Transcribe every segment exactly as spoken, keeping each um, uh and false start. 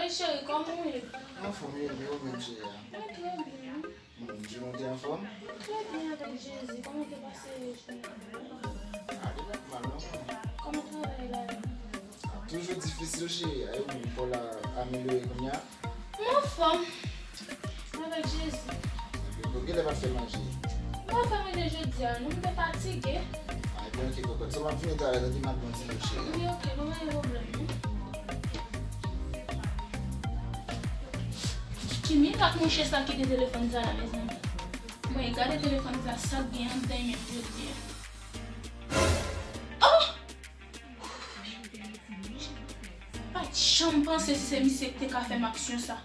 Cheri, kòman w ye? Anfòm, e ou menm, cheri a? Mwen trè byen. Hmm, jounen w te anfòm? Trè byen, avèk Jezi. Kòman w te pase jounen an? Ah, li pa t mal, non. Kòman travay la ye? Ah, toujou difisil, cheri a. E ou menm, kò w la amelyore kounye a? Mwen anfòm. Avèk Jezi. Ou genlè pa t fè manje? Mwen pa fè manje jodi a, non, m te fatige. Ah, ebyen, ok, kokòt. So, m ap vini talè, tande, m ap bon ti dlo, cheri. Wi, ok, pa gen pwoblèm, non. Ki mirak mouche sa kite telefòn sa la, mezanmi? Mwen gade telefòn sa, sa k gen anndan menm jodi a. Oh! Pa t janm panse si se misye ki te ka fè m aksyon sa.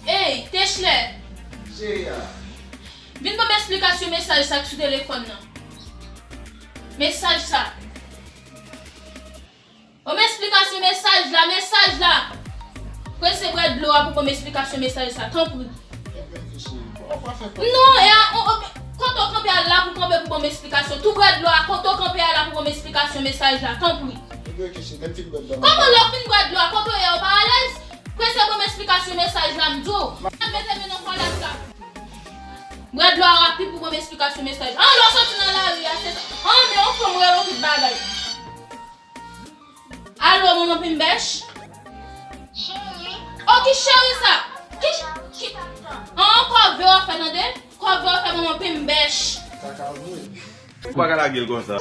Ey, Techler! Cheri a. Vin ban m esplikasyon mesaj sa k sou telefòn nan. Mesaj sa. Ban m esplikasyon mesaj la, mesaj la. Prese bwè dlo a pou ban m esplikasyon mesaj sa, tanpri. Non, e a, o, o, kote w kanpe a la pou kanpe pou ban m esplikasyon. Tou bwè dlo a, kote w kanpe a la pou ban m esplikasyon mesaj la, tanpri. Kòman lè w fin bwè dlo a, kote w ye a, ou pa alèz? Prese ban m esplikasyon mesaj la, m di w. Mete men nan kòlèt la. Bwè dlo a rapid pou ban m esplikasyon mesaj. An, lè w soti nan lari a, se sa. An, men yon fanm rele w tout bagay. Alo, manman Pimbèch? Cheri. Oh, ki cheri sa? Ki ch-, ki, an, kòve w ap fè, tande? Kòve w ap fè manman Pimbèch. Ou pa ka lage l konsa.